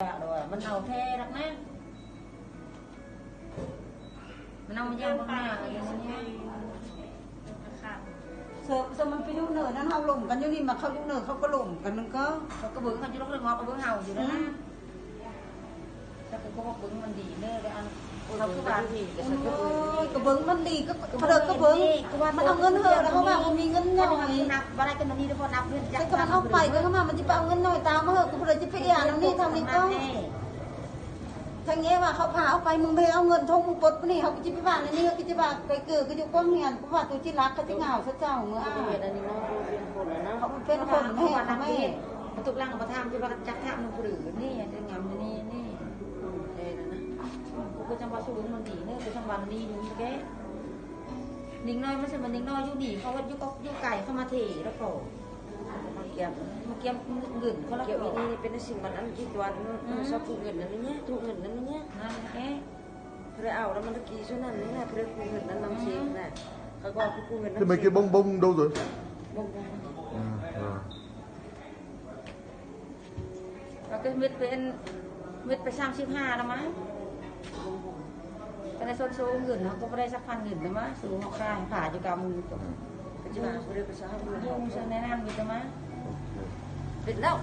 ມັນເອົາແທ້ດອກນະ ມັນເອົາມາຢ່າງເບິ່ງໜ້າຢູ່ນີ້. ເຊິ່ງ ເຊິ່ງມັນໄປຢູ່ເໜືອນັ້ນ ເຮົາລົມກັນຢູ່ນີ້ ມາເຂົາຢູ່ເໜືອ ເຂົາກໍລົມກັນ ມັນກໍ ເຂົາກໍເບິ່ງເຂົາຢູ່ດອກ ເລື່ອງເຮົາກໍເບິ່ງເຮົາຢູ່ແລ້ວນະ. ອືມ ແຕ່ກໍບອກເບິ່ງມັນດີເດີ ແຕ່ອັນເຂົາຄືວ່າ ໂອ້ຍ ກໍເບິ່ງມັນດີ ກໍ ກໍເພິ່ນກໍເບິ່ງ ມັນເອົາເງິນເຮົາ ແລ້ວເຮົາວ່າບໍ່ມີເງິນໜ້ອຍ ນັບບໍ່ໄດ້ ກໍນີ້ເດີ ບໍ່ນັບເງິນຈັກ ແຕ່ກໍມັນເອົາໄປ ກໍວ່າມັນຊິໄປເອົາເງິນໜ້ອຍຕາມມາເຮີ ກໍເພິ່ນຊິໄປເອົາອັນນີ້ທຳນີ້ກໍ ທັງແງ່ວ່າເຂົາພາເອົາໄປ ມຶງໄປເອົາເງິນທົງມຶງປົດນີ້ ເຮົາກໍຊິໄປວ່າອັນນີ້ ເຮົາກໍຊິວ່າໄປເກີດ ກໍຢູ່ກວາງເຮືອນ ເພາະວ່າໂຕຈິລັກເຂົາຊິເຫງົາຊະເຈົ້າເມື່ອ ເປັນອັນນີ້ເນາະ ເປັນຄົນແທ້ແມ່ ທຸກຫຼັງມາຖາມ ຊິວ່າຈັກຖາມນຳຜູ້ອື່ນນີ້ ຈັ່ງງາມນີ້ນີ້ ເອີ ນັ້ນນະ ກໍຈັ່ງວ່າສູງມັນດີເນາະ ກໍຈັ່ງວ່ານີ້ນີ້ແກ ນິງນ້ອຍ ມັນຊິມັນນິງນ້ອຍຢູ່ນີ້ ເຂົາຢູ່ກໍຢູ່ໄກ ເຂົາມາເທແລ້ວກໍ ມາກຽມ ມາກຽມເງິນເຂົາລະ ກຽມອີ່ນີ້ເປັນສິ່ງມັນອັນທີ່ຕົວ ອືມ ຊອບກູ້ເງິນນັ້ນນີ້ ກູ້ເງິນນັ້ນນີ້ ນັ້ນແຫຼະ ບໍ່ໄດ້ເອົາແລ້ວ ມັນຕະກີ້ຊ່ວງນັ້ນນີ້ນະ ບໍ່ໄດ້ກູ້ເງິນນັ້ນນຳເຊນນະ ເຂົາກໍກູ້ເງິນນັ້ນ ທີ່ມາເກັບບົງບົງດູເດີ ບົງ ອືມ ເອີ ແລ້ວກໍເມັດເປັນ ເມັດໄປສາມສິບຫ້າແລ້ວມາ ກໍໄດ້ຊົດໂຊເງິນເນາະ ກໍບໍ່ໄດ້ສັກພັນເງິນນະມາ ສູງເຮົາຂາຍຜ້າຢູ່ກຳ ອືມ ກໍຊິວ່າບໍ່ໄດ້ໄປສາມ ຍຸງຊັ້ນແນະນັ້ນມີແຕ່ມາ ໂອເຄ ເປັນແລ້ວ